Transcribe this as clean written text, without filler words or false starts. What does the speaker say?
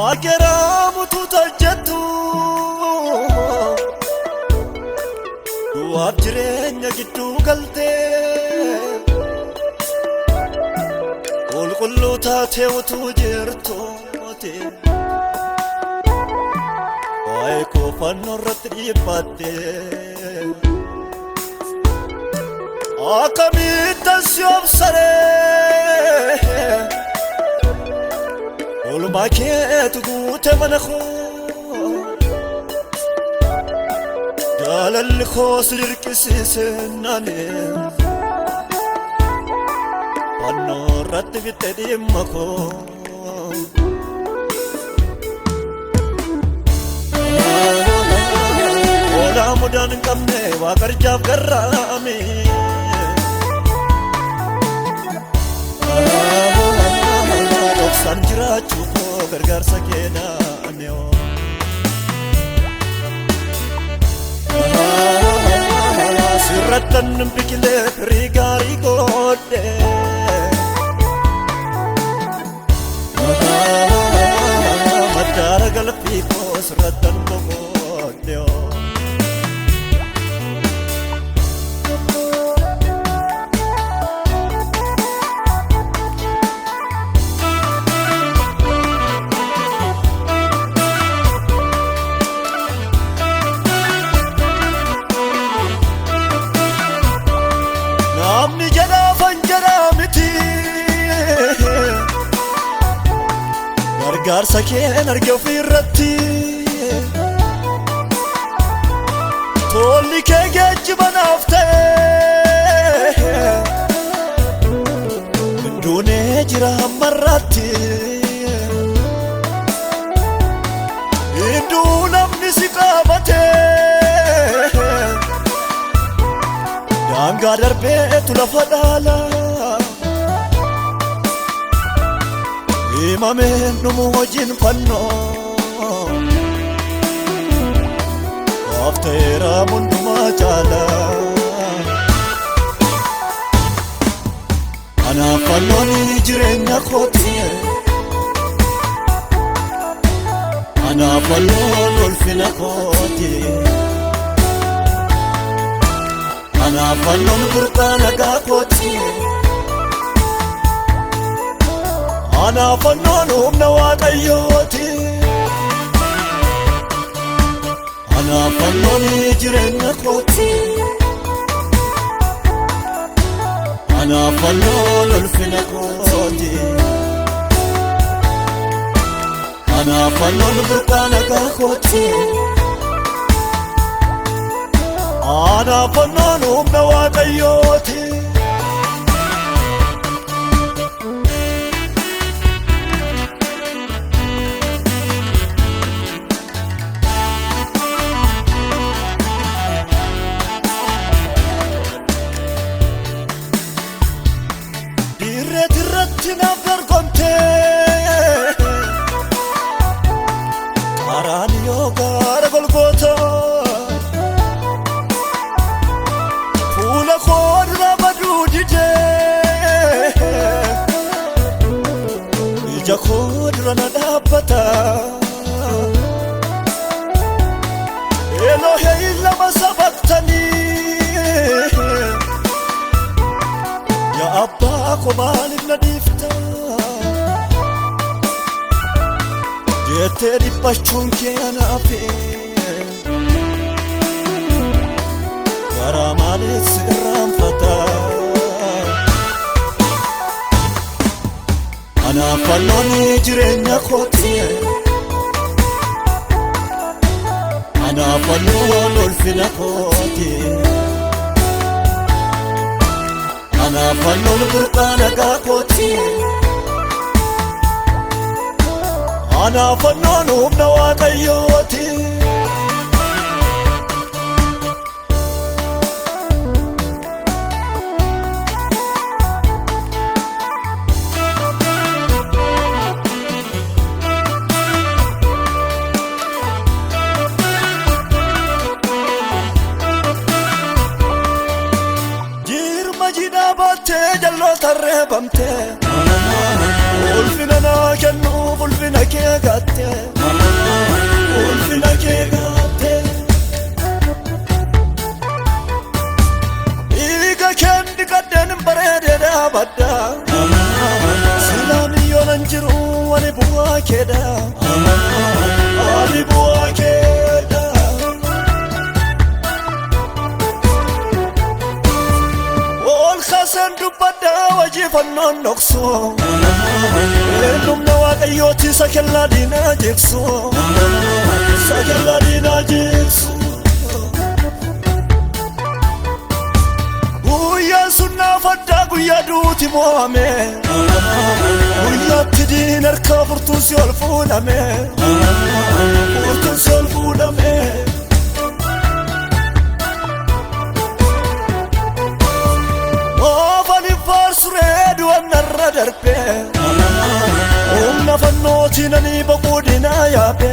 Agaraamutu tajjattu du'aaf jireenya gidduu galtee qulqulluu taatee utuu jirtuuti waa'ee koo fannoo irratti dhiibbaattee akkamittan si obsaree Oolmaa keetu guute mana koo jaalalli koos dirqisiise naani fannoo irratti fitte dhimma koo. Hoolaa mudaan hin qabne waaqarjaaf garraame. Dhoksaan jiraachuu koo gargaarsa keenaani. Sirrattan biqilee firii gaarii godhe. Maddaara galfii koo sirrattan boqodhe. Namni jedhaafan jedhaa miti. Gargaarsa keen arge ofirratti. Tolli kee geejjiba naaf ta'e. Hinduunee jira hammarratti. Hinduu namni si qabate. Daangaa darbeetu lafa dhaala. Himameen dhumu hojiin fannoo. Naaf ta'eera hundumaa caala. Anaaf fannoon jireenya kooti. Anaaf fannoon ulfina kooti. Anaaf fannoon burqaa nagaa kooti. Anaaf fannoon humna waaqayyooti. Anaaf fannoon jireenya kooti. Anaaf fannoon ulfina kooti. Anaaf fannoon burqaa nagaa kooti. Anaaf fannoon humna waaqayyooti. Dirreet irratti naaf dorgomtee karaan yoo gaara golgoota fuula koo dura baduu didee ija koo dura na dhaabbata. Elohee lama sabaqtanii yaa abbaa koo maaliif na dhiifta jettee dhiphachuun kee anaaf garaa maaliif si irraanfata. Anaaf fannoon jireenya kooti. Anaaf fannoon ulfina kooti. Anaaf fannoon burqaa nagaa kooti. Anaaf fannoon humna waaqayyooti. Jirma jidhaa baattee jalloota reebamtee ulfina naa kennuuf ulfina. Ulfina kee gatte, ulfina kee gatte. Dhiiga keen dhiqadheen bareedee dhaabadha. Silaan yoonan jiru ani bu'aa keedha. Ani bu'aa keedha. Ol kaaseen dubbadha hojii fannoon dhoksu. Eenyumna Waaqayyooti isa kennaa diinaa jigsu. Isa kennaa diinaa jigsu. Guyyaan sun naaf addaa guyyaa duuti mo'ame. Guyyaatti diin harkaa furtuun si ol fuudhame. Furtuun si ol fuudhame. Oofani faarsuree du'an narra darbe. Humna fannootiin ani boquu diinaa yaabe.